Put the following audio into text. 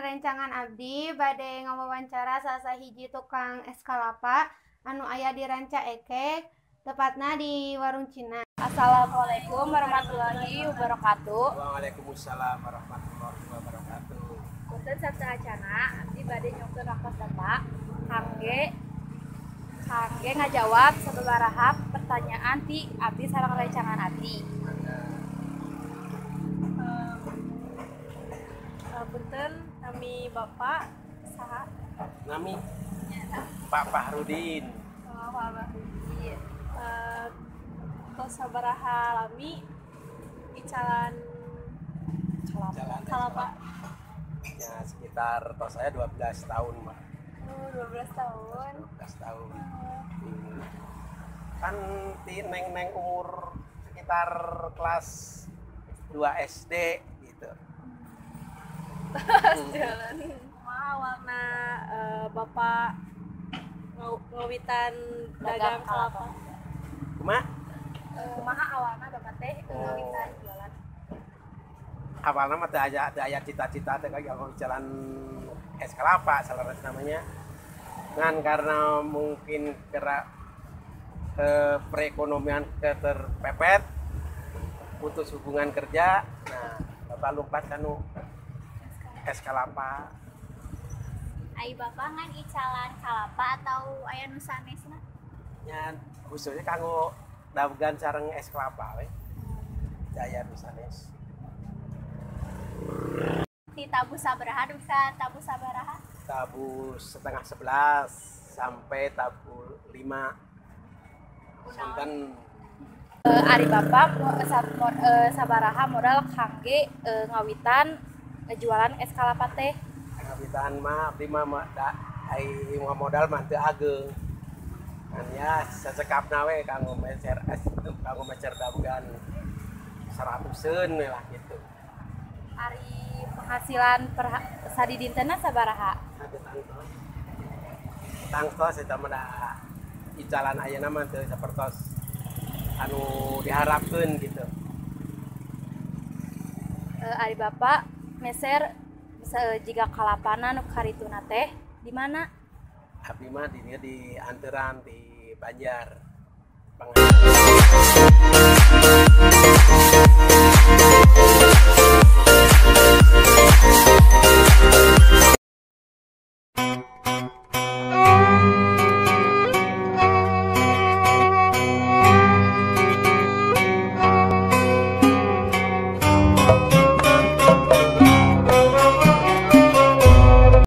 Rerencangan abdi bade ngawawancara salah sahiji tukang es kalapa anu aya di Rancaekek, tepatna di Warung Cina. Assalamualaikum warahmatullahi wabarakatuh. Waalaikumsalam warahmatullahi wabarakatuh. Punten sateuacana, abdi bade nyungkeun waktos Bapak kangge kangge ngajawab sababaraha pertanyaan ti abdi sareng rencangan abdi. Punten, nami Bapak saha? Nami Pak Fahrudin. Oh, Pak Fahrudin. Tos sabaraha lami icalan kalapa? Ya, sekitar tos saya 12 tahun, Mak. Oh, 12 tahun. 12 tahun. Kan ti neng-neng umur sekitar kelas 2 SD gitu. Jalan. Kumaha awalna Bapak ngawitan dagang kalapa? Kumaha? Kumaha awalna Bapak teh ngawitan jualan? Awalna mah teu aya cita-cita teh kaya jalan es kelapa salah namanya. Ngan karena mungkin kera perekonomian keterpepet, putus hubungan kerja, nah Bapak lompat kanu es kelapa. Ai Bapak ngan icalan kalapa atau aya nu sanesna? Nya khususnya kanggo dagang sareng es kelapa we. Aya nu sanes. Ti tabuh sabaraha dugi ka tabuh sabaraha? Tabuh 10.30 sampai tabuh 5. Sonten. Ari Bapak sabaraha modal kangge ngawitan jualan es kalapa teh? Ngawitan mah abdi mah da ai modal mah teu ageng. Kan ya sacekapna we kanggo meser es, kanggo meser dagang 100-eun we lah gitu. Ari penghasilan per sadidintenna sabaraha? Tangtos eta mah da icalan ayeuna mah teu sapertos anu diharapkeun gitu. Ari Bapak meser jiga kalapana nu karituna teh di mana? Abdi mah di dieu di anteran di Banjar.